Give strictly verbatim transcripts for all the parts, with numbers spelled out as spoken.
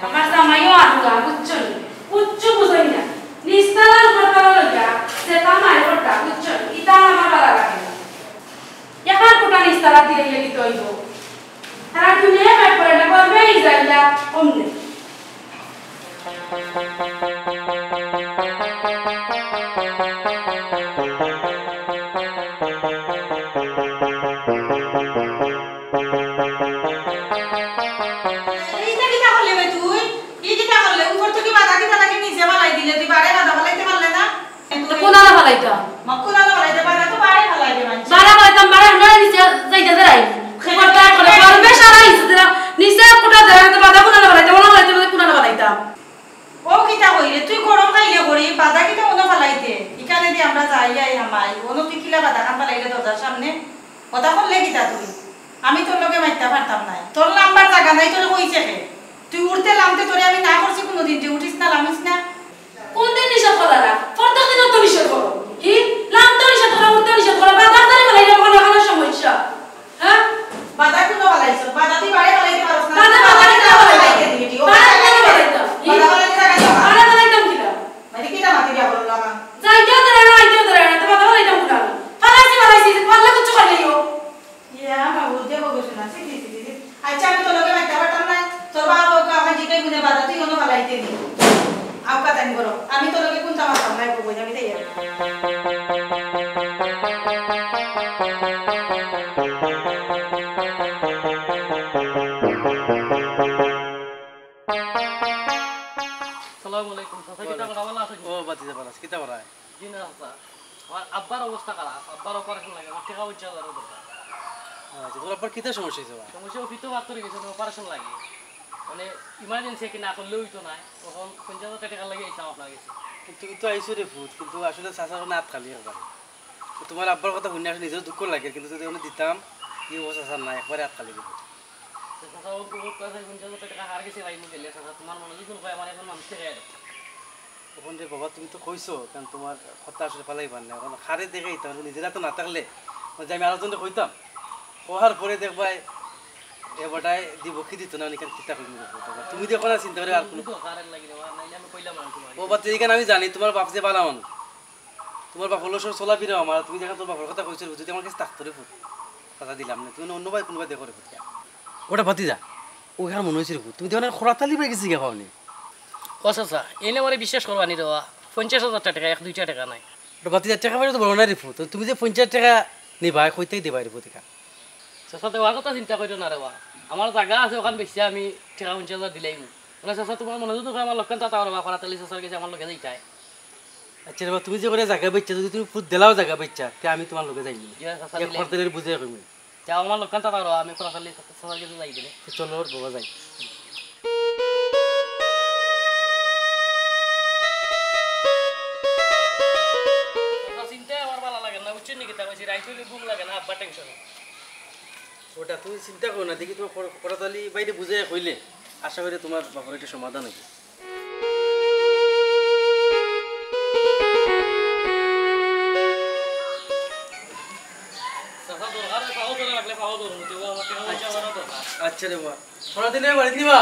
আমার জামাইও আহুয়া, বুঝছো নি? কিচ্ছু বুঝইন না। নিস্তালার উপর তালা লইয়া যে তামায় করতা, বুঝছো নি? ইতা আমার ভালা লাগে না। এখন কোটা নিস্তালা দিলে গেলি তো অইব। তারা দুনিয়া কাট করে না, করবে এই যাইলা অমনে। এইটা কিতা করলে বে তুই? ই কিতা করলে? উপর থাকি বাদা কিতা থাকি নিচে ফালাই দিলে, তুই বারে বাদা ফালাইতে পারলে না? তো কোনালা ফালাইতাম? মা কোনালা ফালাইতে পারে না, তো বারে ফালাইবে মানষে। বারে ফালাইতাম, বারে আপনারা নিচে যাইতে দেয়। উপর তার করে গরমে সারা নিচে দিলাম, নিচে কোটা দেয়, তো বাদা কোনালা ফালাইতাম, ওলা ফালাইতাম, কোনালা ফালাইতাম। ও কিতা কইরে, তুই গরম খাইলে করি, বাদা কিতা মনে ফালাইতে? ইখানে দি আমরা যাই আই হামাই, অনো তুই কিলা বাদা খান ফালাইলে দরজার সামনে? কথা করলে কিতা তুই? আমি তোর লগে মাইতা পারতাম নায়। তোর লাম্বার জাগা নাই, তোরে কইছে কে? তুই উঠতে লামতে তোরে আমি না করছি কুনুদিন যে উঠিস না, লামিস না? কোন দিন নিষেধ করলা না? প্রত্যেক দিন তো নিষেধ করো। হি? লামতে নিষেধ করো, উঠতে নিষেধ করো, বাদা খান ফালাইলে মনে হয় সমস্যা। হ্যাঁ? বাদা কুনো ফালাইছো? বাদা তুই বারে ফালাইতে পারস না। বাদা তুই বাদা ফালাইতে কিতা ফালাইতে ফালাইতে দিবি? ও বাদা বাদা কিতা ফালাইতে ফালাইতাম? হি? বাদা ফালাইতে জাগা তো আমার। বাদা ফালাইতাম কিতা? মানে কিতা মাতি দিয়া বললো আমার? যাইতেও ধরে না, আইতেও ধরে না, তো বাদা ফালাইতাম কোথায়? ফালাইছি, ফালাইছি, ফাললে কিচ্ছু করলেই ও। ইয়া, আমার বুঝতে বলবো শোনা, ছি, ছি, ছি, ছি, ছি। আচ্ছা, আমি তোর লগে মাইতা পারতাম না। তোর বাবা বউকে আমার জিগাই গুনে বাদা, তুই কোনো ফালাইতে নি। আউকা তাইন করো। আমি তোর লগে কোন তামাশা নাই, বউ, আমি তাই আর। আসসালামু আলাইকুম। চাচা, কিতা করা, ভালা আছইন? ও, বাতিজা, ভালা আছি। কিতা করা? জি না, চাচা। আমার আব্বার অবস্থা খারাপ। আব্বার operation লাগে। আমার টেকা পঞ্চাশ হাজার দরকার। আচ্ছা, তোর আব্বার কিতা সমস্যা অইছে বা? সমস্যা, ও পিত্ত পাথর অইগেছে, ওর operation লাগে। মানে, emergency কি না করলে অইতো নায়। অখন পঞ্চাশ হাজার টেকা লাগি আইতাম আপনার গেছে। কিন্তু তুই তো আইছো রে পুত, কিন্তু আসলে চাচার অনো আত খালি একবারে। তো তোমার আব্বার কথা হুনিয়া আসলে নিজেরও দুঃখ লাগে, কিন্তু যদি অনো দিতাম, ই অবস্থা চাচার নাই, একবারে আত খালি দিবো। তো চাচা, ও তো পঞ্চাশ হাজার টেকা হার গেছে ভাই, মুখে লেখা, তোমার মনে যদি হয় আমার এখন মানুষ টেকা দেয়। অখন রে বাবা, তুমি তো কইছো, কারণ তোমার কথা আসলে ফালাইবার না। অখন কারে দেখাইতাম, নিজেরা তো না থাকলে, যে আমি আরো জনরে কইতাম, কওয়ার পরে দেখবায়, এ বেটায় দিবো কি দিতো না, অখন কিতা কইমু রে বাবা। তুমি দেখো না, চিন্তা করে আর কোনো তুমি তো কারেন্ট লাগি রে বাবা, নাইলে আমি কইলাম না তোমার। ও বাচ্চা, ইখান আমি জানি, তোমার বাপ যে ভালা মানুষ, তোমার বাপর লগে চলাফিরা আমার, তুমি যেখান তোর বাপর কথা কইছো, যদি আমার কাছে থাকতো রে পুত, কথা দিলাম না, তুমি অন্য ভাই কোনো ভাই দেখো রে পুত। ওটা বাতি যা, ওখানে মনে হয়েছে রে পুত, তুমি দেখো না, খরাতালি ভাই গেছি গা পাওনি। ও চাচা, এইন আমারে বিশ্বাস করবা নি রে বা, পঞ্চাশ হাজার টেকা, এক দুইটা টেকা নাই। ওটা বাতি যা, টেকা পয়সা তো বড় না রে পুত, তুমি যে পঞ্চাশ টেকা নিবায়, কই থাকি দিবায় রে পুত এখান? চাচা, দেওয়ার কথা চিন্তা করিও না রে বা, আমার জাগা আছে, ওখান বেচিয়া আমি টেকা পঞ্চাশ হাজার দিলাইমু। মানে চাচা, তোমার মনে যদি হয় আমার লগে থাকতায় রে বা, খরাতালি চাচার গেছে আমার লগে যাইতায়। আচ্ছা রে বা, তুমি যে করে জাগা বেচছো, যদি তুমি পুত দিলাও জাগা বেচছো, তে আমি তোমার লগে যাইমু। জি, চাচা, এক দিলে। খরতালির বুঝে কইমু। যাও, আমার লগে থাকতায় রে বা, আমি খরতালি চাচার গেছে যাই দিলে। তো চলো রে বাবা, যাই। চাচা, চিন্তায় আমার ভালা লাগে না, বুঝছো নি কিতা কইছি? রাইত অইলে ঘুম লাগে না, আব্বার টেনশনে। ওটা তুমি চিন্তা করো না, দেখি তোমার খর-, খরতালি বাইরে বুঝে কইলে, আশা করি তোমার বাপর একটা সমাধান হইবে। চাচা, দরকার হয়, পাও ধরে রাখলে পাও ধরবো, তেও আমার টেকা পয়সা আমারও দরকার। আচ্ছা রে বা। খরতালি বাড়িত নি বা?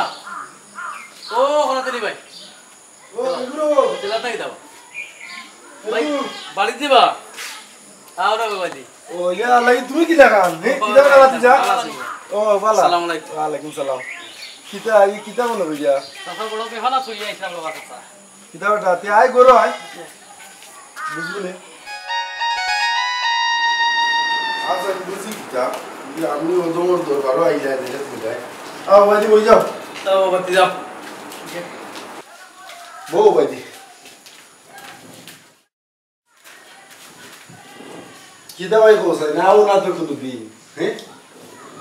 ও, খরতালি ভাই। ও, ইগুরু। জেলা থাকি দাও। ভাই, ইগুরু। বাড়িত নি বা? আও না বাবাজি। ও, ইয়া, লাগি তুমি কিতা খান? হে, ও, কিতা খান আছি যা? ভালা আছি। ও, ভালা। আসসালামু আলাইকুম। ওয়ালাইকুম সালাম। কিতা, ই কিতা মনো করিয়া? চাচা, বড় বেফালা চলিয়া আইছিলাম বাবা চাচা। কিতা বেটা, তে আয় ঘরো আয়। বুঝবি নে? আচ্ছা, আমি বুঝি কিতা। ই আমি অদমর দরবারও আইলা, দেখে তুমি যাই। আও, বাদি বই যাও। তাও বাতি যাও। বউ বাদি। কিতা ভাই কও চাই না, আও না তো কুনুদিন, হ্যাঁ?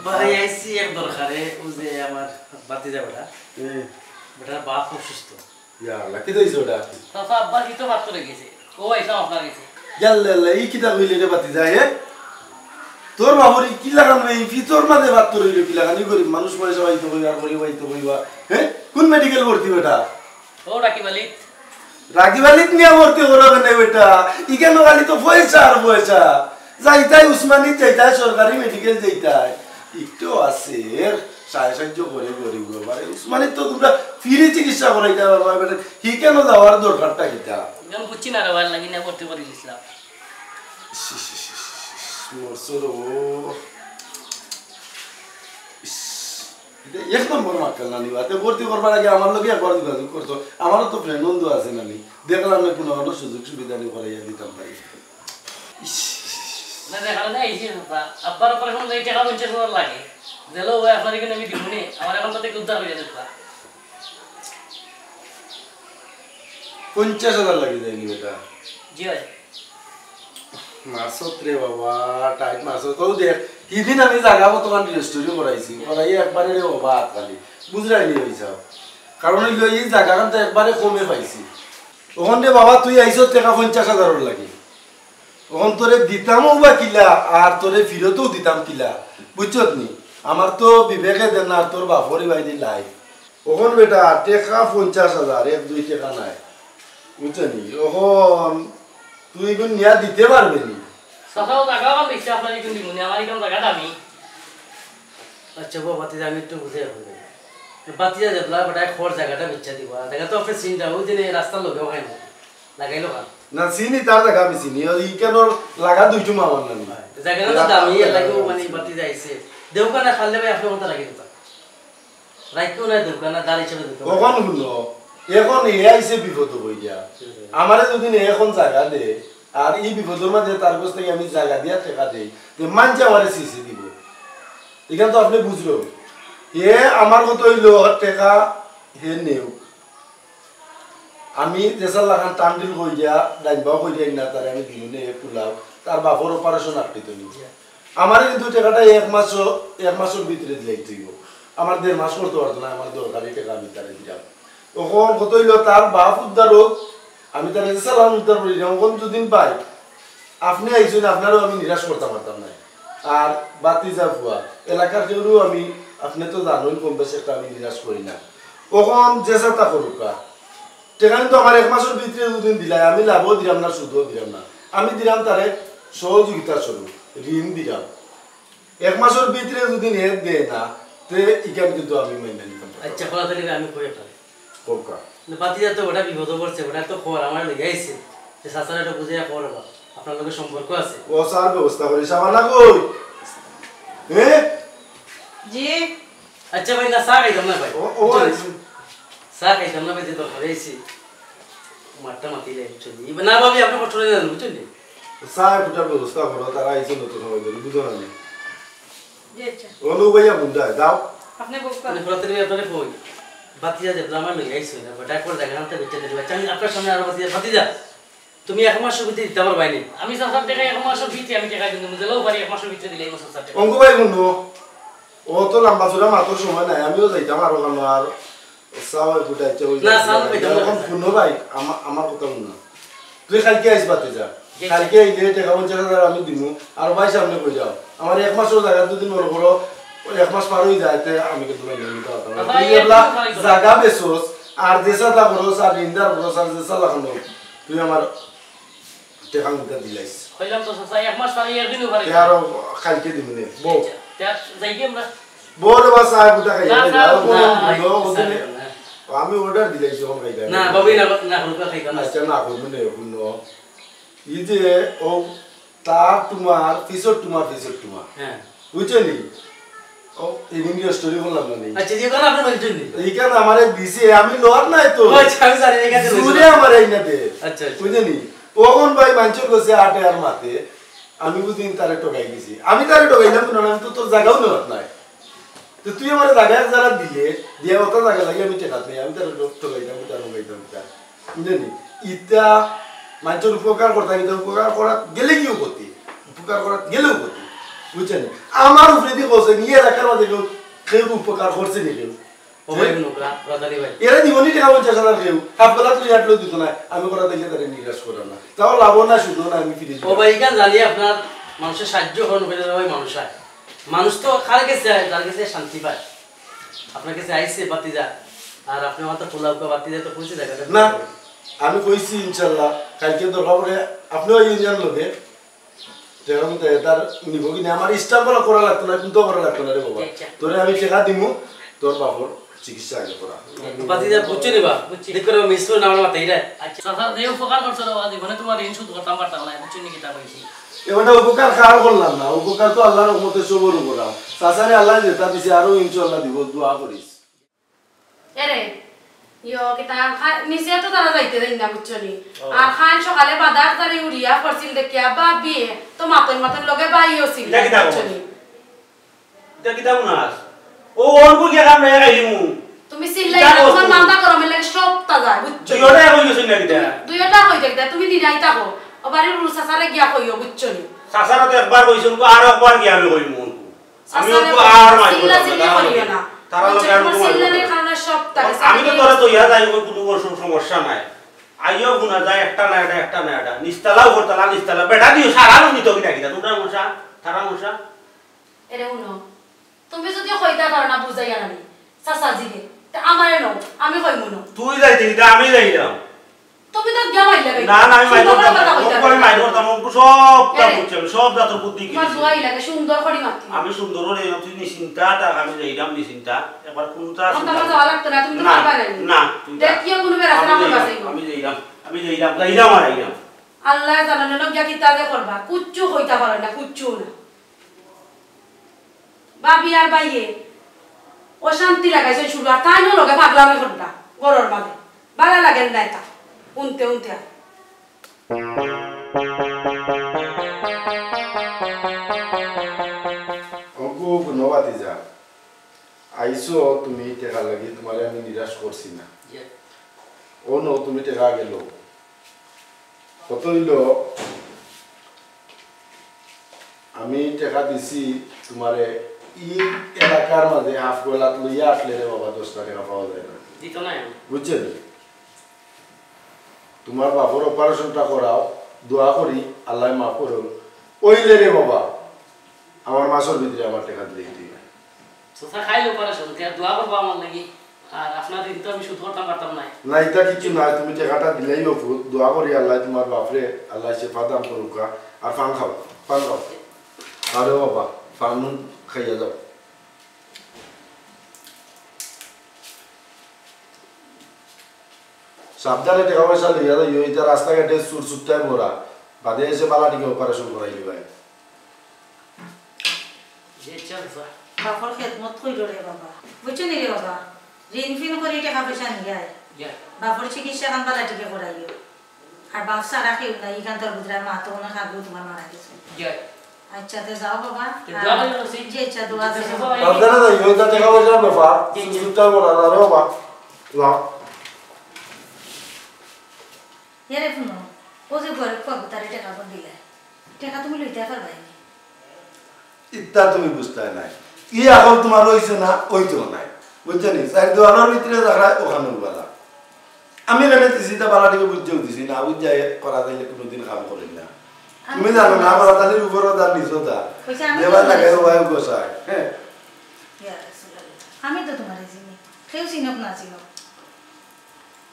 ভাই, আইছি এক দরকারে, ও যে আমার ভাতিজা বেটা, হ্যাঁ। বেটার বাপ অসুস্থ। ইয়া আল্লাহ, কিতা অইছে ওটা? চাচা, আব্বার হিতো পাত্থর অই গেছে, ও আইছলাম আপনার গেছে। ইয়াল্লা আল্লাহ, ই কিতা কইলে রে ভাতিজা, হ্যাঁ? তোর বাপর ই কিলাখান রে, ই পিতর মাঝে পাত্থর অইলো কিলাখান, ই গরিব মানুষ পয়সা পাইতো কইবা, আর গরিব পাইতো কইবা, হ্যাঁ? কোন মেডিকেল ভর্তি বেটা? ও রাকিব আলী। রাকিব আলীত নিয়া ভর্তি করা কেনে বেটা? ইখানো খালি তো পয়সা আর পয়সা। যাইতাই উসমানী, যাইতাই সরকারি মেডিকেল, যাইতাই। একটু আছে, সাহায্য করে গরিব বাবারে। উসমানী তো তোমরা ফ্রি চিকিৎসা করাইতা পারবা বেটা। ইখানো যাওয়ার দরকারটা কিতা? একদম বুঝছি না রে, ভাই, লাগি না ভর্তি করে দিছিলাম। ইস, ইস, ইস, ইস, ইস, মরছে রে ও। ইস। ইটা এক নম্বর মাক্কাল নানি বা। তে ভর্তি করবার আগে আমার লগে একবার যোগাযোগ করতো। আমারও তো ফ্রেন্ড বন্ধু আছে নানি। দেখলাম না কোনো কোনো সুযোগ সুবিধা নি করাইয়া দিতাম পারি। ইস। না, দেখা যায় এই যে বাবা, আব্বার অপারেশন লাগে টেকা পঞ্চাশ হাজার লাগে। দিলেও ভাই আপনার এখানে আমি দিব নি। আমার এখন তাতে উদ্ধার হয়ে যাবে বাবা। পঞ্চাশ হাজার লাগি যায়নি বেটা? জি ভাই। মারছত রে বাবা, টাইট মারছত। তো দেখ, হিদিন আমি জাগা কতখান রেজিস্ট্রি করাইছি, করাইয়া একবারে রে বাবা হাত খালি। বুঝরায়নি অইছে। কারণ অইলো ই জাগাখান তো একবারে কমে পাইছি। অখন রে বাবা তুই আইছত টেকা পঞ্চাশ হাজারর লাগি। অখন তোরে দিতামও বা কিলা, আর তোরে ফিরতও দিতাম কিলা। বুঝছত নি? আমার তো বিবেকে দেয় না, আর তোর বাপরই বাইরে লাই। অখন বেটা, টেকা পঞ্চাশ হাজার, এক দুই টেকা নাই। বুঝছো নি? অখন তুই ইগুন নিয়া দিতে পারবে নি? চাচা, ও জাগা আমার বেশি আপনার এখানে দিব নি, আমার এখানে জাগা দামি। আচ্ছা, বাবা, বাতিজা, আমি একটু বুঝে এখন। বাতিজা যেবলা বেটা খর জাগাটা বেচা দিবা। জাগা তো আপনি চিন্তা, ওই দিনে রাস্তার লগে ওখানে লাগাইলো কান। না, চিনি তার জাগা আমি চিনি। ওই কেন লাগা দুইটু মামার নানি। জাগা না তো দামি, এর লাগেও মানে বাতিজা আইছে। দেউকা না খাললে ভাই আপনি ওটা রাখি দিবা। রাখিও না দেউকা না, দাঁড় হিসাবে দেউকা। কখন শুনো? এখন এ আইছে বিপদ হইয়া। আমারে যদি নে এখন জাগা দে, আর এই বিপদর মাঝে তার কাছ থেকে আমি জাগা দিয়া টেকা দেই, যে মানছে আমারে সিসি দিব। এখানে তো আপনি বুঝলো। এ আমার কথা হইলো টেকা হে নেও। আমি যেসার লাখান টান্ডিল কইরা, ডাইনবাও কইরা না, তারে আমি দিমুনে এক কুলাও, তার বাপর অপারেশন আটকিত নি। আমারে কিন্তু টেকাটা এক মাসও, এক মাসর ভিতরে দিলাই তুইব। আমার দেড় মাস করতে পারতো না, আমার দরকারি টেকা আমি তারে দিলাম। অখন কত হইলো, তার বাপ উদ্ধার হোক, আমি তারে যেসার লাখান উদ্ধার করি না, অখন দুদিন পাই, আপনি আইছেন, আপনারও আমি নিরাশ করতে পারতাম না। আর বাতিজা ফুয়া, এলাকার কেউরও আমি, আপনি তো জানেন, কম বেশ একটা আমি নিরাশ করি না। অখন যেসাতা করুকা, টেকা কিন্তু আমার এক মাসর ভিতরে দুদিন দিলাই, আমি লাভও দিলাম না, সুদও দিলাম না। আমি দিলাম তারে সহযোগিতা স্বরূপ, ঋণ দিলাম। এক মাসর ভিতরে যদি নে দেয় না, তে ইখান কিন্তু আমি মাইনা নিতাম পারতাম না। আচ্ছা, খোলা তালি আমি কই আপনারে। কউক্কা। না, বাতিজা তো ওটা বিপদে পড়ছে, ওটা তো খবর আমার লগে আইছে। যে চাচারা এটা বুঝে খবর বা, আপনার লগে সম্পর্ক আছে। ও স্যার, ব্যবস্থা করি, সাবান না কই? হ্যাঁ? জি। আচ্ছা ভাই, না, চা খাইতাম না ভাই। ও, ও, বুঝলি? আইছে। চা খাইতাম না ভাই, যে দরকার হয়েছে। মারটা মাতিলে, বুঝলি? না ভাবি, আপনি কষ্ট করে যান, বুঝলি? চা ফুটার ব্যবস্থা করো, তারা আইছে নতুন সময় ধরে, বুঝো না নি? জি, আচ্ছা। অনু ভাইয়া বুঝা, যাও। আপনি বউকা। মানে, ফোরাতে আপনারে কই। বাতিজা যে আমার লগে আইছে না, but একবার দেখা আনতে বেঁচে দিলে, বাচ্চা, আমি আপনার সামনে আরো বাতিজা, বাতিজা। তুমি এক মাসর ভিতরে দিতে পারবায় নি? আমি চাচার টেকা এক মাসর ভিতরে আমি টেকা কিন্তু দিলেও পারি, এক মাসর ভিতরে দিলে এই মাসের চাচার টেকা। অঙ্কু ভাই, হুনো, ও তো লম্বা চূড়া মাতর সময় নাই, আমিও যাইতাম আরো কানো আর চা হয় ফুটাইতে ওই না, চা না, খাইতাম না, অখন খাইতাম। হুনো ভাই, আমা-, আমার কথা হুনো। তুই কালকে আইস বাতে যা। জি, কালকে আইলে টেকা পঞ্চাশ হাজার আমি দিমু, আর ভাই সামনে কই যাও। আমার এক মাসর জাগা দুদিন মনে করো, ওই এক মাস পার হয়ে যায়, তে আমি কিন্তু ভাই নিতে পারতাম না। ভাই, তুই এক এবলা মাস পার হয়ে যায়। জাগা বেচোস, আর যেসাতা করস, আর ঋণদার করস, আর যেসা লাগানো, তুই আমার টেকা মুদ্রা দিলাইস। কইলাম তো চাচা, এক মাস পারে একদিনও পারে তে না। আরো কালকে দিমু নে। বউ। আচ্ছা, তে আর যাই কি আমরা? বউ রে বা, চা গুটা খাই না, যাই, না, আর বউ না, বলো, না, ওদিনে না। আমি অর্ডার দিলাইছি, এখন খাই যাই। না, বাবু, না, না, হুরকা খাই না। আচ্ছা, না, করবো নে, হুনো। এই যে, ও, তার তোমার, পিছর তোমার, পিছর তোমার। হ্যাঁ। বুঝছো নি? ও, এই নিয়ে স্টোরি বললাম না নি? আচ্ছা, যে কারণে আপনি বলছেন নি? এইখানে আমারে দিছে, আমি লওয়ার নাই তো। ও, আচ্ছা, আমি জানি না, এখানে জুরে আমারে এই না দে। আচ্ছা, আচ্ছা। বুঝলি? অখন ভাই মানষর গেছে আটে আর মাতে, আমি বুঝি তারে ঠকাই দিছি। আমি তারে ঠকাইলাম না, আমি তো তোর জাগাও নেওয়ার নাই। তো তুই আমারে জাগা এক জাগা দিলে, দিয়া অত জাগা লাগে আমি ঠেকাত নাই, আমি তারে ঠক-, ঠকাইতাম, তার ঠকাইতাম, তার। বুঝলি? ইতা মানষর উপকার করতাম, ইতা উপকার করাত গেলে কিও ক্ষতি, উপকার করাত গেলেও ক্ষতি। বুঝছেন? আমার উপরেদি কইছে, নি এলাকার মাঝে কেউ, কেউ উপকার করছে নি কেউ? ও ভাই, হুনো, ব্রা-, ব্রাদারি ভাই। এরা দিবনি টেকা পঞ্চাশ হাজার কেউ, হাফ বেলা তুই আটলেও দিত না, আমি করা দেখলে তারে নিরাশ করার না। তাও লাভ না, শুধু না, আমি ফিরে ও দিলাম। ভাই, এখান জানি আপনার মানুষের সাহায্য হন, ভাই, ভাই, মানুষ হয়। মানুষ তো কার গেছে আয়, যার গেছে শান্তি পায়। আপনার গেছে আইছে বাতিজা, আর আপনি আমার তো খোলা উকা বাতিজা তো পৌঁছে যায়, না, আমি কইছি ইনশাল্লাহ, কালকে দরকার পড়ে আপনিও ইউনিয়ন লোকে, যেরকম তাই তার নিব কিনা, আমার স্ট্যাম্প করা লাগতো না, কিন্তু করা লাগতো না রে বাবা। আচ্ছা। তোরে আমি টেকা দিমু, তোর বাপর চিকিৎসা আগে করা। বাতিজা বুঝছো নি বা? বুঝছি। দেখ করে মিস করে না আমার মাথায় রে। আচ্ছা। চাচা, যে উপকার করছো রে বাবা, জীবনে তোমার ঋণ শোধ করতাম পারতাম না, বুঝছো নি কিতা কইছি? এবারে উপকার কার করলাম না, উপকার তো আল্লাহর রহমতে সবর উপর। চাচারে আল্লাহ যেটা দিছে আরো ইনশাআল্লাহ দিব, দোয়া করিস। এরে, ইয়ো, কিতা, খা-, নিচে তো তারা যাইতে দেন না, বুঝছো নি? ও। আর খান সকালে বাদার তারি উড়িয়া পড়ছিল দেখিয়া, বাবিয়ে তো মাতন মাতন লগে বাইও ছিল, ইটা কিতা বুঝছো খবর? নি? ইটা কিতা গুনাস? ও, অল্প গিয়া কাম নাই খাইলিমু। তুমি চিল্লাই ইটা না, বস্তু। তোমার মাথা গরমে লাগে সব তাজা, বুঝছো? দুইওটা কই গেছে না কিতা? দুইওটা কই দেখতে, তুমি দিনাই থাকো। ও বাড়ির রুল চাচারে গিয়া কইও, বুঝছো নি? চাচারে তো একবার কইছি, উনকু আর একবার গিয়া আমি কইমু উনকু। আমি চাচারে উনকু আর মাইর চিল্লা করতাম না, চিল্লি তারা করিও লগে, না। তারা বুঝছো? লগে আর তোমার উনকু মাইর চিল্লানির করতাম না। কারণে সব তাজা। আমি তো তোরে তৈয়া যাই, ওই কোনো বড় সম-, সমস্যা নাই। আইও গুনা যায়, একটা না এটা, একটা না এটা। নিস্তালাও করতালা, নিস্তালা। বেটা দিও, সারা লোক নিতে হবে না কিতা? তোমরা মশা, তারা মশা। এরে উনো, তুমি যদি কইতা পারো না বুঝাইয়া আনি, চাচা জিগে, তে আমারে নও, আমি কইমু না। তুই যাইতে কিতা, আমি যাইলাম। তুমি তো গিয়া মাইলা বেটা। না, না, আমি মাইর সুন্দর করে করতাম না। কথা কইতা ওকে আমি পারো না। মাইর করতাম, ওকে সব কাম এরে, করছি আমি, সব জাতর বুদ্ধি তোমার কিনেছি। দোয়াই লাগে, সুন্দর করে মাতি। আমি সুন্দর করে, তুই নিশ্চিন্তা থাক, আমি যাইলাম নিশ্চিন্তা। একবার কোনটা আমার তো চিন্তা আমার যাওয়া লাগতো না, তুমি তো না, পারবা না। না, তুই যা। দেখিও কোনো বেড়া আমি আমার যাইলাম, কাছে। আমি যাইলাম, আমি যাইলাম, যাইলাম আর আইলাম। আল্লাহ জানে না, গিয়া কিতা যে করবা, কুচ্ছু কইতা পারো না, কুচ্ছু না। ভাবি আর ভাইয়ে অশান্তি লাগাইছে শুরু, আর তাইনও লগে পাগলামি করতা ঘরর মাঝে। ভালা লাগের না এটা, উনতে উনতে আর। অগু, অগু, নবাতি যা। আইছো তুমি টেকা লাগি, তোমারে আমি নিরাশ করছি না। জি। ও ন, তুমি টেকা গেল। কত অইল? আমি টেকা দিছি তোমারে, ই এলাকার মাঝে হাফ গলাত লইয়া আসলে রে বাবা, দশটা টেকা পাওয়া যায় না। দিত না এখন। বুঝছো নি? তোমার বাপর অপারেশনটা করাও, দোয়া করি আল্লাহ মাফ করো। ওইলে রে বাবা, আমার মাসর ভিতরে আমার টেকা দিলে দিতে না। চাচা, খাইল অপারেশন, তে দোয়া করবো আমার লাগি। আর আপনার ঋণ তো আমি শোধ করতাম পারতাম না। না, এটা কিচ্ছু না, তুমি টেকাটা দিলেই অফুত। দোয়া করি আল্লাহ তোমার বাপরে, আল্লাহ শেফা দান করুকা। আর পান খাও, পান খাও। আরে বাবা, পান খাইয়া যাও। সাবধানে টেকা পয়সা লইয়া যাইও, এটা রাস্তাঘাটে চুর চুট্টায় ভরা। বাদে এসে বালা টিকে অপারেশন করাইলি ভাই। জি, আচ্ছা, বাবা। বাপর খেদমত কইরো রে বাবা। বুঝছো নি রে বাবা? ঋণ ফিন করি টেকা পয়সা নিয়ে আয়। জি। বাপর চিকিৎসা কাম বালা টিকে করাইও। আর বাপ ছাড়া কেউ নাই, ইখান তোর বুঝরা মা তো অনেক আগেও তোমার মারা গেছে। জি। আচ্ছা, তে যাও বাবা। তে দোয়া করি রইছি। জি, আচ্ছা, দোয়া আছে। বাবা, আপনারা যাই, ওই যা টেকা পয়সার ব্যাপার, জি, জি। সুস্থ থাকবো না, না রে বাবা। যাও। এরে হুনো, ও যে ঘরে খোয়া তারে টেকা করি দিলে, টেকা তুমি লইতে পারবাই নি? ইতা তুমি বুঝতায় নাই। ই এখন তোমার অইছে না, অইতেও নাই। বুঝছো নি? চাইর দেওয়ালর ভিতরে যারা ওখানে উবালা। আমি এখানে দিছি, তা বালা টিকে বুঝতেও দিছি না, বুঝতে করা যাইলে কোনোদিন কাম করি না। আমি তুমি জানো না, আমার তালির উপরও তার নিচেও তার। কইছে আমি দেওয়াল তো লাগাই শুনেছি। ওয়াই গোসায়। হ্যাঁ। ইয়া রাসূলুল্লাহ। আমি তো তোমার চিনি। কেউ চিনক না চিনক।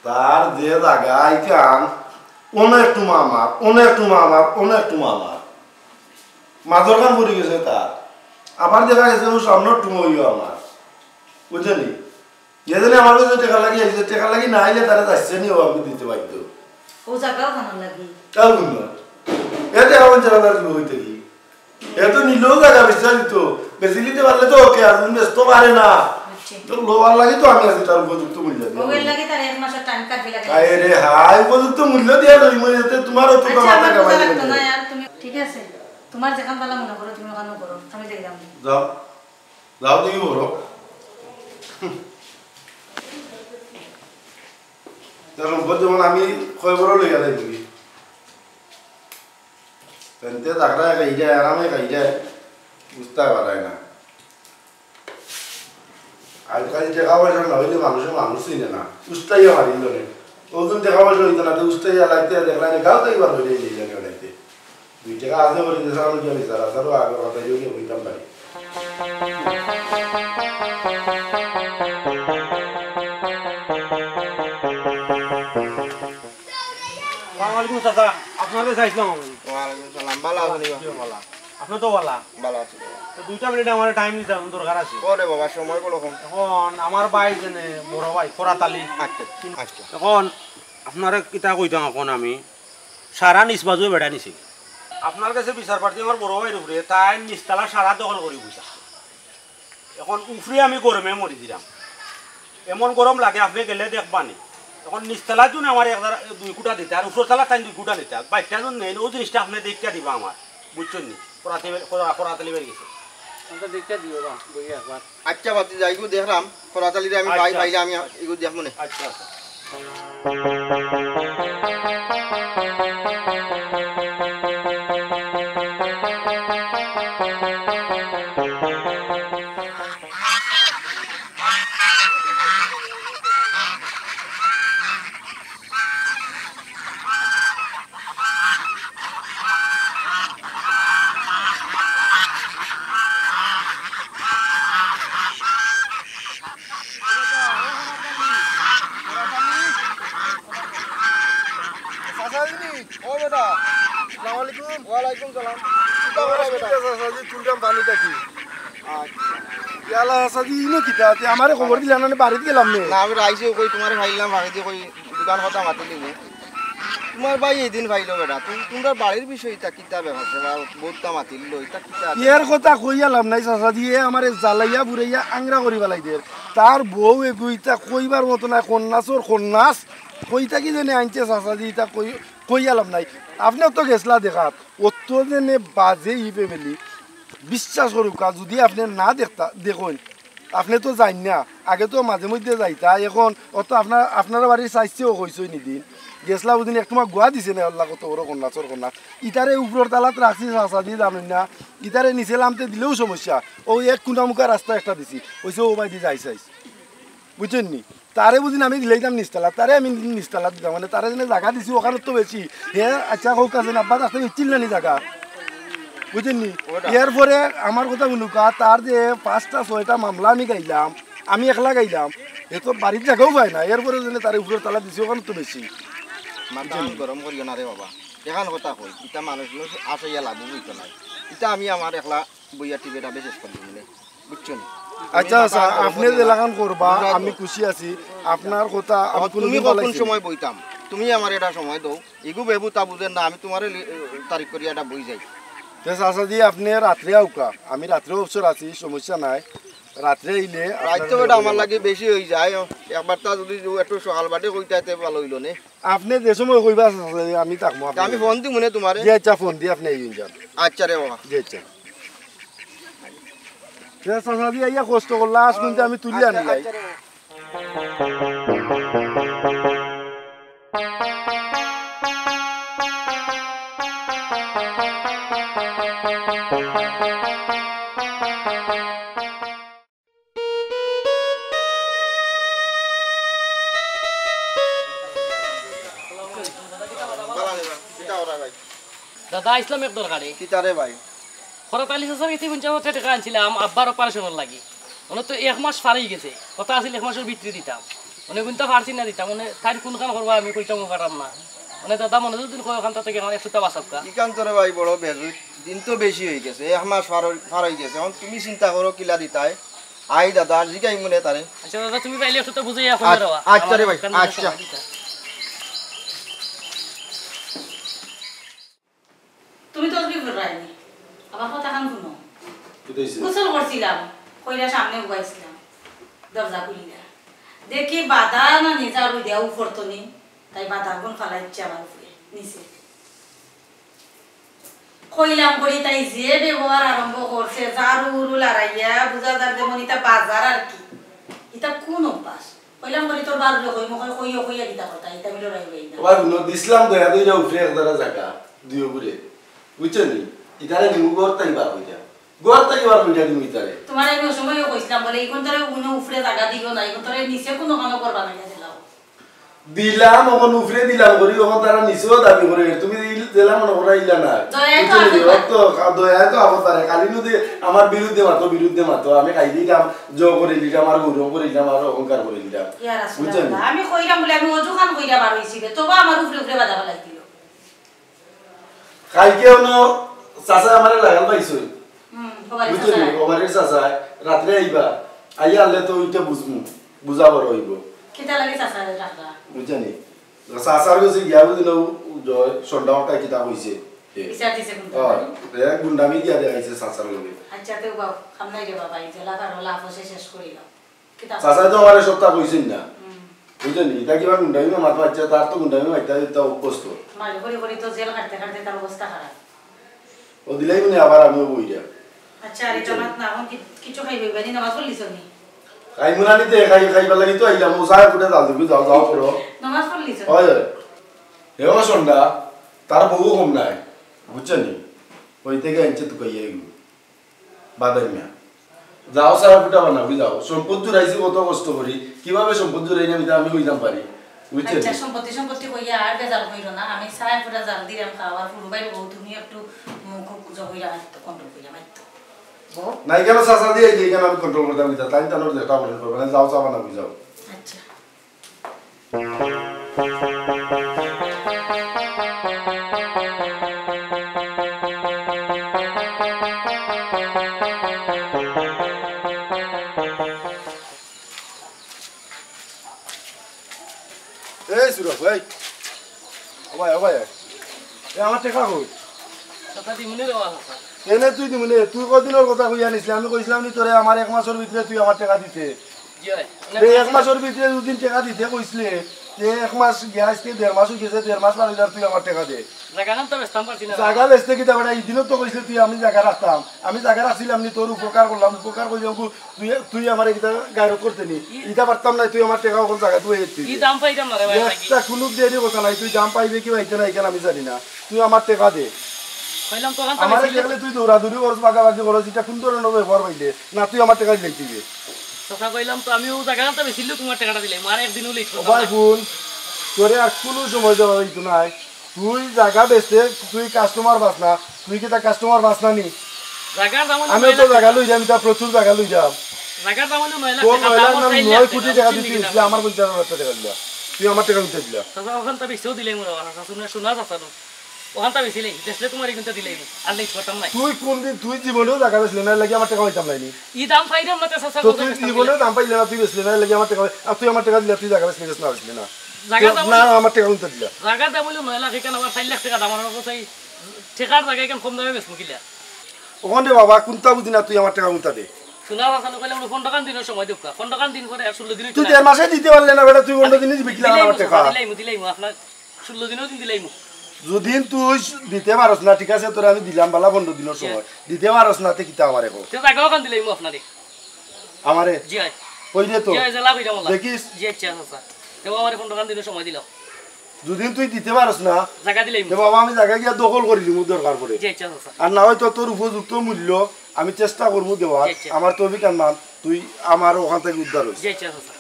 তার যে জাগা ইখান, অনেক টুমা আমার, অনেক টুমা আমার, অনেক টুমা আমার। মাথার কাম পড়ি গেছে তার। আবার দেখা গেছে ও সামনের টুমা অইও আমার। বুঝলি? যে দিনে আমার কাছে টেকা লাগি আইছে, টেকা লাগি না আইলে তারা যাচ্ছে নি, ও আমাকে দিতে বাধ্য। ও জাগাও খানা লাগি। তাও না। এতে আমার জানা লাগবে ওই থেকে। এত নিলেও জাগা বেচা দিত, বেচিলিতে পারলে তো ওকে, আর যদি বেচতে পারে না, বুঝছি। তো লওয়ার লাগি তো আমি আছি, তার উপযুক্ত মূল্য দিয়া। ওগুর লাগি তার এক মাসের টাইম কাটবি লাগে। আরে রে, হাই, উপযুক্ত মূল্য দিয়া লই, মই এতে তোমার অত আচ্ছা, আমার মাথা বুঝা কামাই লাগতো না। না, আর তুমি, ঠিক আছে, তোমার যেখান ভালা মনে করো, তুমি ওখানে করো, আমি দেখলাম। যাও, যাও, তুমি করো। তা সম্পদ যেমন আমি কয় বড় লইয়া যাই তুমি। তেনতে তাকরা খাই যায়, আরামে খাই যায়, বুঝতে পারায় না। আজকাল টেকা পয়সা না অইলে মানুষে মানুষ চিনে না, উস্তাইয়া মারিল নে। ওজন টেকা পয়সা অইতো না, তো উস্তাইয়া লাগতে দেখলাই না, গাঁও তো এবার হইলে এই জায়গায় উঠাইতে। দুই টেকা আছে বলে দেশে আমি গিয়ে বিচার আছে, আরো আগে কথা গিয়ে হইতাম পারি। আসসালামু আলাইকুম চাচা, আপনার কাছে আইছিলাম আমি। ওয়ালাইকুম সালাম, ভালা আছইন নি? জি, ভালা। আপনি তো ভালা? ভালা আছি বাবা। তো দুইটা মিনিট আমার টাইম দিতে দরকার আছে। ওরে বাবা, সময় বলো কম। এখন আমার ভাই যেনে বড় ভাই ফরাত আলী। আচ্ছা, আচ্ছা। এখন আপনারে কিতা কইতাম, এখন আমি সারা নিজ বাজুয়ে বেড়া নিছি। আপনার কাছে বিচার প্রার্থী আমার বড় ভাইর উপরে, তাই নিচতলা সারা দখল করি বইতা। এখন উপরে আমি গরমে মরি দিলাম, এমন গরম লাগে, আপনি গেলে দেখবানি। এখন নিচতলা জন্য আমার এক হাজার, দুই কুটা দিতা, আর উপরতলা তাই দুই কুটা নিতা, বাইরটা জন নেই, ওই জিনিসটা আপনি দেখিয়া দিবা আমার, বুঝছেন নি? করাতে, করা, করাতে লিবার গেছে। আমরা দেখিয়া দিও বা, বই একবার। আচ্ছা, বাতি যাইগু দেখলাম, করাতালিরে আমি পাই, আচ্ছা। পাইলে আমি এগু দেখমু নে। আচ্ছা, আচ্ছা। চাচা জি, ও বেটা। আসসালামু আলাইকুম। ওয়ালাইকুম সালাম। কিতা খবর বেটা? চাচা জি, তুলতাম পানি থাকি। আচ্ছা। ইয়ালা চাচা জি, ইনো কিতা? তে আমারে খবর দিলা না, বাড়িত গেলাম নে। না, আমি আইছি, কই তোমারে পাইলাম, বাড়িত কই দুকান কথা মাতিলি নি। তোমার ভাই এই দিন পাইলো বেটা, তুমি, তোমরা বাড়ির বিষয় ইতা কিতা ব্যাপার স্যাপার? বহুততা মাতিল, ইতা কিতা? এর কথা কইয়া লাভ নাই চাচা জি, এ আমারে জ্বালাইয়া পুড়াইয়া আংরা করি ফালাই দের। তার বউ এগু ইতা কইবার মতো নায়, খন্নাসর খন্নাস। কই থাকি যেনে আনছে চাচা জি, ইতা কই, কইয়া লাভ নাই। আপনে তো গেছলা দেখাত, অত যেনে বাজে ই family। বিশ্বাস করুক্কা, যুদি আপনে না দেখতা, দেখইন, আপনে তো যাইন না, আগে তো মাঝে মধ্যে যাইতা, এখন অত আপনার, আপনার বাড়ির চাইছেও কইছইন ইদিন। গেছলা ওদিন এক টুমা গুয়া দিছে না, আল্লাহ কত বড় খন্নাসর খন্নাস। ইতারে উপরর তালাত রাখছি চাচা জি জানইন না, ইতারে নিচে লামতে দিলেও সমস্যা। ওই এক কুনামুখা রাস্তা একটা দিছি, কইছে ও ভাই দি যাই চাইছ। বুঝছইন নি? তারে বুঝিন আমি দিলাইতাম নিচতলা, তারে আমি নিচতলা দিতাম, মানে তারে যেনে জাগা দিছি ওখানে তো বেশি। হে আচ্ছা, কউক্কা যেন আব্বা থাকতে ইচ্ছিল না নি জাগা, বুঝছইন নি? ওটা। এরপরে আমার কথা হুনুক্কা, তার যে পাঁচটা ছয়টা মামলা আমি গাইলাম, আমি একলা গাইলাম, হে তো বাড়িত জাগাও পায় না, এরপরে যেনে তারে উপরর তালা দিছি ওখানে তো বেশি। মাথা বুঝছইন নি? গরম করিও না রে বাবা, এখান কথা কই, ইতা মানুষ মানুষ আসাইয়া লাভ হইতো নাই, ইতা আমি আমার একলা বইয়া টিপে টাপে শেষ করি দিমু নে। বুঝছো নি? আচ্ছা, তুমি আচ্ছা, মাথা গরম আপনে করিও না। যেলাখান করবা, বুঝা আমি তো? খুশি আছি। আপনার কথা আমি ও, তুমি কোনোদিন কখন ফালাইছি না। সময় বইতাম? তুমি আমার এটা সময় দাও। ইগু বেবু তা বুঝের না, আমি তোমারে লি-, তারিখ করিয়া এটা বই যাই। তে চাচা জি, আপনে রাত্রে আউক্কা, আমি রাত্রেও অবসর আছি, সমস্যা নাই। রাত্রে আইলে রাইত আপনার তো বেটা আমার লাগি বেশি হয়ে যায়। একবার তা যদি একটু সকাল বাটে কইতাইতে ভালো হইলো নে। আপনে যে সময় কইবা চাচা জি, আমি থাকমু। তা আমি ফোন দিমু নে তোমারে। জি আচ্ছা, ফোন দি আপনে আইন যান। আচ্ছা রে বাবা। জি আচ্ছা। তে চাচা জি আইয়া কষ্ট করলা, আজ কিন্তু আমি তুলি আনলাই। দাদা, আইছলাম এক দরকারে। কিতা রে ভাই? খরাত আলী চাচার গেছে পঞ্চাশ হাজার টেকা আনছিলাম আব্বার অপারেশনর লাগি। অনে তো এক মাস পার অই গেছে। কথা আছিল এক মাসর ভিতরে দিতাম। অনে কুনতা পারছি না দিতাম। অনে তাইন কুনখান করবা আমি কইতাম পাররাম না। অনে দাদা মনে যদি কয় ওখান থেকে আমার একশোটা বাঁচাউক্কা। ইখান তো রে ভাই বড় বেজুত। দিন তো বেশি অই গেছে। এক মাস পার অই, পার অই গেছে। এখন তুমি চিন্তা করো কিলা দিতায়। আই দাদা, আর জিগাইমু নে তারে। আচ্ছা দাদা, তুমি পাইলে একটুতা বুঝাইয়া কইও আচ্ছা, রে বা। আচ্ছা রে ভাই, আচ্ছা। তুমি তসবি পড়রায়নি, আমার কথাখান হুনো। গোসল করছিলাম, কইরা সামনে উবাইছিলাম, দরজা খুলিয়া দেখি বাদা না নিজা রুই দেওয়া উপর তো নেই, তাই বাদাগুন ফালাইছে আমার উপরে নিচে। কইলাম করি তাই যে ব্যবহার আরম্ভ করছে, ঝাড়ু উড়ু লাড়াইয়া, বুঝা যার যেমন ইটা বাজার আর কি। ইটা কোন অভ্যাস? কইলাম করি তোর বারুরে কইমু, কই কইও কইয়া কিতা কথা, ইটা আমি লড়াই হই না। ওবা হুনো, দিছলাম দয়া দইরা উপরে এক দারা জাগা, দুই উপরে। বুঝছো নি? ইটারে নিমু ঘর তাই বার হইয়া। ঘর তাই বার হইয়া দিমু ইটারে। তোমার আমি ওই সময়ও কইছিলাম বলে, এখন তোরে কোনো উপরে জাগা দিও না, এখন তোরে নিচে কোনো কামও করবা না, গেছিলাম। দিলাম, অখন উপরে দিলাম করি, অখন তারা নিচেও দাবি করে। তুমি দিল-, দিলাম মনে করা ইলা না। দয়ায় তো বুঝছো নি? আবতার। অত খা-, দয়ায় তো আবতারে। খালি নু দে আমার বিরুদ্ধে মাতো, বিরুদ্ধে মাতো। আমি খাই দিলাম, জো করে দিলাম, আর গৌরব করে দিলাম, আর অহংকার করে দিলাম। ইয়া রাসূলুল্লাহ, বুঝছো নি? আমি কইলাম বলে আমি অজুখান কইরা বার হইছি বে, তবু আমার উপরে উপরে বাধা ফালাই দিল। কালকে অনো চাচা আমারে লাগাল পাইছইন। হুম, ওবারে বুঝছো নি? চাচা। ওবারে চাচা, রাত্রে আইবা। আইয়া আনলে তো ওইটা বুঝমু, বুঝা বড় হইব। কিতা লাগে চাচা ডাকলা? বুঝছো নি? চাচার কাছে গিয়া বুঝি না, ও জয় সন্ধ্যা ওটা কিতা কইছে। এ। বিচার দিছে কোনটা? ও, এ গুন্ডামি গিয়া দেখাইছে চাচার লগে। আচ্ছা, তো বাবা, খাম নাই রে বাবা, এই জেলা কারো লাভ হচ্ছে শেষ করিলাম। কিতা? চাচায় তো আমারে সবটা কইছইন না। হুম। বুঝছো নি? ইটা কিবা গুন্ডামি মাত মারছে, তার তো গুন্ডামি মারতে ইটা অভ্যস্ত। মারি করি করি তো জেল কাটতে কাটতে তার অবস্থা খারাপ। ও দিলাই মানে আবার আমিও বইরা। আচ্ছা, আর এটা বুঝছো নি? মাত না, এখন কি-, কিছু খাইবে? ইবাদি নামাজ পড়লিছ নি? খাইমু না নিতে, খাই-, খাইবার লাগি তো আইলাম, ও চায় ফুটে জাল দিবি, যাও, যাও করো। নামাজ পড়লিছ নি? হয়, হয়। হে ও সন্ধ্যা, তার বউ কম নাই, বুঝছো নি? ওই থেকে আনছে তুকাইয়া এগুলো। বাদাইমা। যাও সারা ফুটা বানাবি যাও। সম্পদ জুড়াইছি কত কষ্ট করি। কিভাবে সম্পদ জুড়াই না আমি, আমি কইতাম পারি। বুঝছো আচ্ছা, নি? সম্পত্তি, সম্পত্তি কইয়া আর বেজাল কইরো না। আমি সারা ফুটা জাল দিলাম খাওয়ার ফুরু বাইরে বউ, তুমি একটু মুখ জগ কইরা মারতো, কন্ট্রোল কইরা মারতো। নাই কেন চাচা দিয়ে এই যে এখানে আমি কন্ট্রোল করতাম, দিতা। তাই তো আমার যেটা বলেন করবে না। যাও চা বানাবি যাও। আচ্ছা। এই সুরজ, এই। ও ভাই, ও ভাই। এ, আমার টেকা কই? কথা দিমুনে রে বাবা। এনে তুই দিমুনে, তুই কদিনর কথা কইয়া নিছলি, আমি কইছিলাম নি তোরে আমার এক মাসর ভিতরে তুই আমার টেকা দিতে। জি ভাই। এই এক মাসর ভিতরে দুদিন টেকা দিতে কইছলে, তে এক মাস গিয়া আজকে দেড় মাস অই গেছে, দেড় মাস বাদে আর তুই আমার টেকা দে। জাগাখান তো বেচতাম পারছি না। জাগা বেচতে কিতা বেটা, এই দিনও তো কইছলে তুই আমি জাগা রাখতাম, আমি জাগা রাখছিলাম নি, তোর উপকার করলাম, উপকার কইলাম, তুই, তুই আমারে কিতা গায়রত করতে নি? ই- ইতা পারতাম না, তুই আমার টেকা অখন জাগা তুই এর তুই। ই দাম পাইতাম না রে ভাই, লাগি। একটা কুনু দেরি কথা নাই, তুই দাম পাইবে কি পাইতে না, ইখান আমি জানি না। তুই আমার টেকা দে। কইলাম তো অখান তো আমারে বেশি দেখলে তুই দৌড়াদৌড়ি করস, বাগাবাগি করস, ইটা কুন ধরনর ব্যবহার পাইলে? না, তুই আমার টেকা দিলে তুই দে। চাচা কইলাম তো আমি ও জাগাখান তো বেশি তোমার টেকাটা দিলে, আর একদিনও লেট ও করতাম ভাই না। হুন, তোরে আর কুনু সময় দেওয়া যাইতো নায়। তুই জাগা বেচতে, তুই কাস্টমার পাস না, তুই কিতা কাস্টমার পাস না নি? জাগার দাম অইলো আমি নয় তো লাখ জাগা টেকা। লই যাম, ইতা প্রচুর জাগা লই যাম। জাগার দাম অইলো নয় লাখ তোর টেকা, নয় লাখ দাম না, অইলো নয় কোটি টেকা দিতে হইছিল, আমার পঞ্চাশ হাজার টেকা দিলা। তুই আমার টেকা উঠে দিলা। চাচা, অখান তো বেশিও দিলে মনে হয়, চাচা, শুনে শোনা চাচা তো। অখান তো বেশি নেই, বেচলে তোমার এখান তো দিলেই, আর লেট করতাম নাই। তুই কোনদিন, তুই জীবনেও জাগা বেচলে না, এর লাগি আমার টেকা পাইতাম নাইনি। ই দাম পাইলাম না, তো চাচা, তো কথা তুই বেচতাম জীবনেও কিলা? দাম পাইলে না, তুই বেচলে না, এর লাগি আমার টেকা পাই-, আর তুই আমার টেকা দিলা, তুই জাগা বেচলে না, বেচলে না। জাগার দাম না, অইলো আমার টেকা উঠে দিলা। জাগার দাম অইলো নয় লাখ, এখানে আবার চার লাখ টেকা দাম, আমার কাছে এই টেকার জাগা এখানে কম দামে বেচবো কিলা? ওখানে বাবা, কুনটা বুঝি না, তুই আমার টেকা কুনটা দে। শোনা, চাচা, কইলাম, পনেরো খান দিনর সময় দেউক্কা। পনেরো খান দিন পরে আর ষোলো দিন তুই দেড় মাসে দিতে পারলে না বেটা, তুই পনেরো দিনে দিবি কিলা দিলাইমু, আমার টেকা? চাচা, দিলাইমু, দিলাইমু, আপনার ষোলো দিনও দিন দিলাইমু। যদি তুই দিতে পারস না, ঠিক আছে, তোরে আমি দিলাম বালা পনেরো দিনর সময়, দিতে পারস না, তে কিতা আমারে কো? তে জাগা অখান দিলাইমু আপনারে। আমারে? জি, আয়। কই দে তো। জি, আয়, জেলা কইরা মোলা। দেখিস। জি, আচ্ছা, চাচা। তে আমারে পনেরো খান দিনর সময় দিলাও। যদি তুই দিতে পারস না, জাগা দিলাইমু। তে বাবা, আমি জাগা গিয়া দখল করি দিমু দরকার পড়ে। জি, আচ্ছা, চাচা। আর না হয় তো তোর উপযুক্ত মূল্য আমি চেষ্টা করমু দেওয়ার। জি, আচ্ছা। আমার তৌফিক আনমান, তুই আমার ওখান থেকে উদ্ধার হইস। জি, আচ্ছা, চাচা।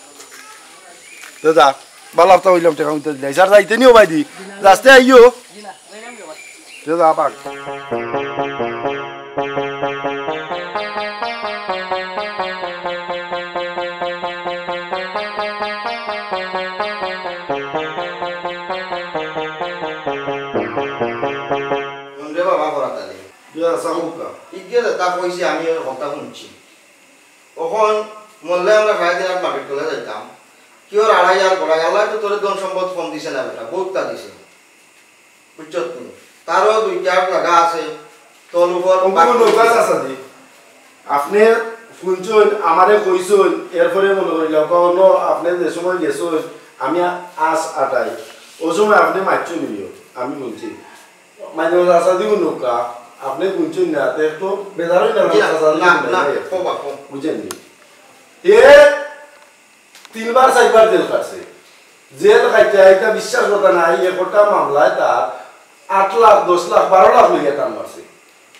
তে যা, বালা কথা কইলাম, টেকা উঠে দিলাই। স্যার, যাইতে নিও ভাই দি। রাস্তায় আইও। জি না, যাইলাম রে ভাই। তে যা, পাক। কোন রে বাবা, করা তালে? ইয়া, সামুকা। ইগে যেটা কইছে, আমি ওর কথা শুনছি। অখন মরলে আমরা সারা দিন আর মাটির তলে যাইতাম। কি ওর আড়াই আর গড়াই, আল্লাহ তো তোরে ধন সম্পদ কম দিছে না বেটা, বহুতটা দিছে। বুঝছত নি? তারও দুই চার জাগা আছে, তল উপর অঙ্কুর বাকি নৌকা আছে। চাচা দি। আপনে হুনছইন, আমারে কইছইন, এরপরে মনো করিলাম, কখনো আপনে যে সময় গেছইন, আমি আ-, আস আটাই, ও সময় আপনে মাতছইন নিও, আমি হুনছি। মানে, চাচা দিও নৌকা, আপনে হুনছইন না, তে একটু বেজার অইন না, জি, চাচা দিও না, না, না, না, কবা, কবা। বুঝছেন নি? এ তিনবার চাইরবার জেল খাটছে। জেল খাইতে আইতা বিশ্বাস কথা নাই, একটা মামলায় তার আট লাখ, দশ লাখ, বারো লাখ লইয়া টান মারছে।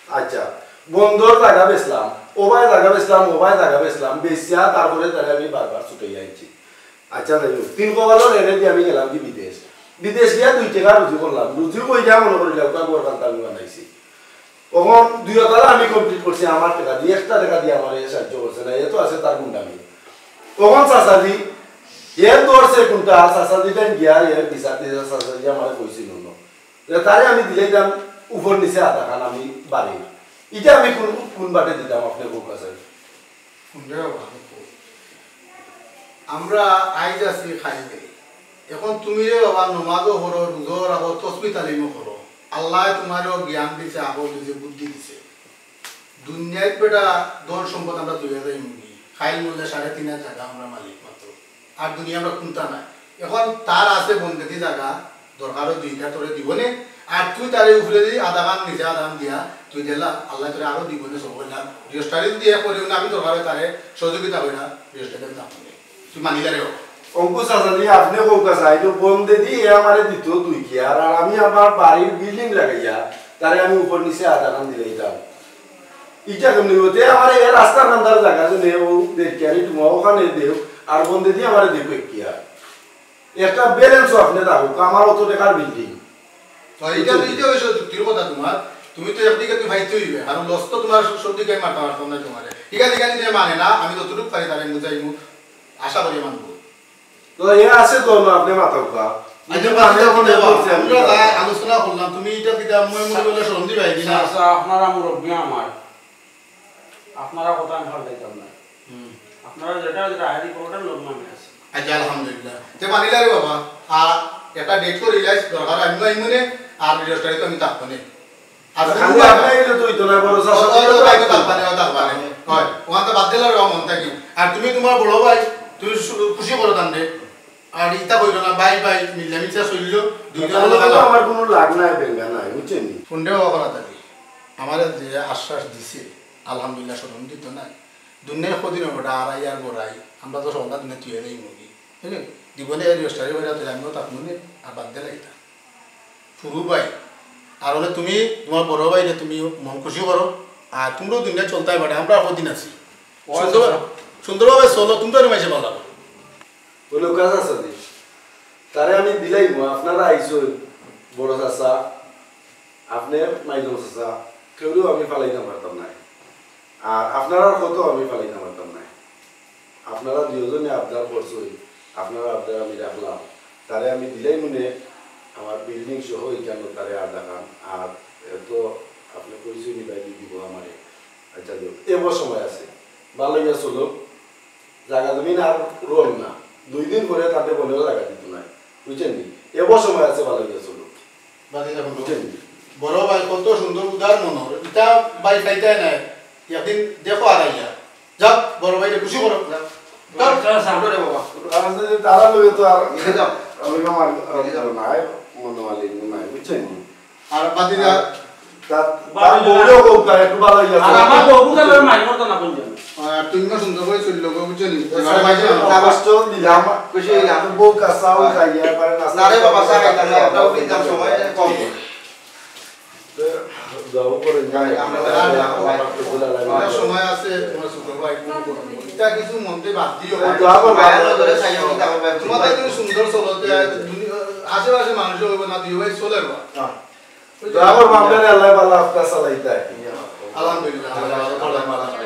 আচ্ছা, বন্দর জাগা বেচলাম, ওবায় জাগা বেচলাম, ওবায় জাগা বেচলাম, বেচিয়া তারপরে তারে আমি বারবার ছুটাইয়া আনছি। আচ্ছা, যাই হোক, তিন কপালর এরে দিয়া আমি গেলাম কি বিদেশ। বিদেশ গিয়া দুই টেকা রুজি করলাম, রুজি কইরা মনো করিলাম, একটা ঘর খান্তা আমি বানাইছি। অখন দুইতলা আমি complete করছি আমার টেকা দি, একটা টেকা দি আমারে সাহায্য করছে না, এ তো আছে তার গুন্ডামি। অখন চাচাজি, এ ধরছে কোনটা, চাচাজি তাইন গিয়া এর বিচার দিছে, চাচাজি আমারে কইছিল না। যে তারে আমি দিলাইতাম উপর নিচে আধাখান আমি বাড়ির। ইটা আমি কোন, কোন বাটে দিতাম আপনে কউক্কা চাই? হুনরে বাবা, আমি কই। আমরা আইজ আছি, কাইল নাই। এখন তুমি রে বাবা নমাজও পড়ো, রোজাও রাখো, তসবি তালিমও করো। আল্লায় তুমারেও জ্ঞান দিছে, আকল দিছে, বুদ্ধি দিছে। দুনিয়াত বেটা ধন সম্পদ আমরা লইয়া যাইমুগি। কাইল মরলে সাড়ে তিন হাজার জাগা আমরা মালিক মাত্র। আর দুনিয়া আমরা কুন্তা নাই। এখন তার আছে বন্দেদি জাগা, দরকার অয় দুইটা তোরে দিবনে, আর তুই তারে উপরেদি আধাখান নিচে আধাখান দিয়া তুই দিলা, আল্লায় তোরে আরো দিবনে সব কইলা। রেজিস্টারি দিয়া করিও না, আমি দরকার অয় তারে সহযোগিতা করিয়া রেজিস্টারি আমি দাম নেই। তুই মানিলা রে বাবা। অঙ্কুশ চাচাজি, আপনে কউক্কা চাই, তো বন্দেদি এ আমারে দিত দুই কিয়ার, আর আমি আমার বাড়ির building লাগাইয়া তারে আমি উপর নিচে আধাখান দিলাইতাম। ইটা কেমনে অইবো? তে আমারে এ রাস্তার কান্দার জাগা যে নে, ও দেড় কিয়ারি তুমা ওখানে দেও, আর বন্দেদি আমারে দেও এক কিয়ার। একটা balance ও আপনে রাখো, আমার অত টেকার building। তো ইটা তো, ইটা অইছে যুক্তির কথা তুমার। তুমি তো একদিকে তুমি ফাইতে অইবে, আর loss তো তুমার সব দিকে মারতে পারতাম না তুমারে। ঠিক আছে, ঠিক আছে, যে মানে না, আমি যতটুকু পারি তারে বুঝাইমু, আশা করি মানবো। তো এ আছে তো না, আপনে মাথা উঠা। আচ্ছা, আমি বাদ দেও, এখন বাদ দেও, বলছি, আমি আমরা কথা। যা আলোচনা করলাম, তুমি ইটা কিতা মই মনে করলে শরম দিবায় কি না? আচ্ছা, আপনারা মুরব্বি আমার, আপনারা কথা আমি ফালাইতাম না। হুম। আপনারা যেটা, যেটা আইডি করো, ওটার লগে আমি আছি। আচ্ছা, আলহামদুলিল্লাহ। তে মানিলা রে বাবা, আর একটা date করি লাইস, দরকার আমি আইমুনে, আর রেজিস্টারি তো আমি থাকবো নে। আর খালি শুধু আপনি আইলে তো অইতো না, বড় চাচা ও, ও, ও, ভাই, তো থাকবা নে, ও থাকবা নে। হয়, ওখান তো বাদ দিলে রে বাবা মন থাকি। আর তুমি তুমার বড় ভাই, তুমি সু-, খুশি করো তানরে। আর ইতা কইরো না, ভাই ভাই, মিল্লা মিশা চললো, দুইজন তাহলে তো আমার কোনো লাগ নাই, বেঙ্গা নাই, বুঝছেন নি? ফোনটাও করা থাকি। আমারে যে আশ্বাস দিছে, আলহামদুলিল্লাহ, শরম দিত নাই। দুনিয়ায় কদিন হবে, ওটা আড়াই আর বড়াই, আমরা তো সন্ধ্যা দিনে তুই নেই মুগি। বুঝলি? জীবনে এই রেজিস্টারি হয়ে যাতে আমিও তার মনে আর বাদ দিলে এটা। ফুরু ভাই, আর হলে তুমি তোমার বড় ভাই রে, তুমি মন খুশি করো, আর তোমরাও দুনিয়া চলতে পারে, আমরা আর কদিন আছি। ও সুন্দর-, আচ্ছা। সুন্দরভাবে চলো, তুমি তো আর মাসে ভালো। বলে, "কাজ আছে নি? তারে আমি দিলাইমু, আপনারা আইছইন, বড় চাচা, আপনে মাইজম চাচা, কেউরেও আমি ফালাইতাম পারতাম নায়। আর আপনারার কত আমি ফালাইতাম পারতাম নায়। আপনারা দুইজনে আবদার করছইন, আপনারার আবদার আমি রাখলাম। তারে আমি দিলাইমুনে, আমার বিল্ডিং সহ ইখানো তারে আর দেখান। আর এত আপনে কইছইন নি ভাই দিব আমারে। আচ্ছা, দিও, এবার সময় আছে, ভালো ইয়া চলো।" জাগা জমিন আর রইল না, দুই দিন পরে তাতে বলেও জাগা দিত নাই, বুঝছেন নি? এবার সময় আছে, ভালো গিয়া চলো, বাদে যখন বুঝছেন নি? বড় ভাই কত সুন্দর উদার মনর, ইটা ভাই খাইতে নাই, একদিন দেখো আর আইয়া। যাও, বড় ভাইরে খুশি করো, যাও। যাও। আচ্ছা, আচ্ছা, আমরা রে বাবা। আর যদি তারা লগে তো আর নিয়ে যাও। আমি আমার, আমার নিয়ে যাও। নাই, মনোমালিন্য নাই, বুঝছেন নি? আর বাদে যা আর তার, তার বউরেও কউক্কা, একটু ভালো হইয়া আর আমার বউ বুঝা লয়, মাইর করতো না কোন জন্য। আর তুমি না সুন্দর করে চললো গো, বুঝছো নি? এবার ভাই, না কষ্ট দিলাম, খুশি হইলাম। বউ কাঁচাও খাইয়া, এবারে নাস্তা না রে বাবা, চা খাইতাম না, আমরা অফিস যাওয়ার সময় কম করে। তো যাও করে যাই, আমরা আমরা সময় আছে, তোমার ছোট ভাই, কোন করবো? এটা কিছু মনতে বাদ দিও। দোয়া করবা। ভাইয়ের নজরে চাইও, কিন্তু আমার ভাই তোমাদের তুমি সুন্দর চলো, তে দুনিয়া, আশেপাশে মানুষ হইব না, দুই ভাই চলে যাবো। হ্যাঁ। দোয়া করবা, আপনারা আল্লাহ ভালো আপনার চালাইতে হয়। আলহামদুলিল্লাহ, আল্লাহ ভালো, আল্লাহ ভালো।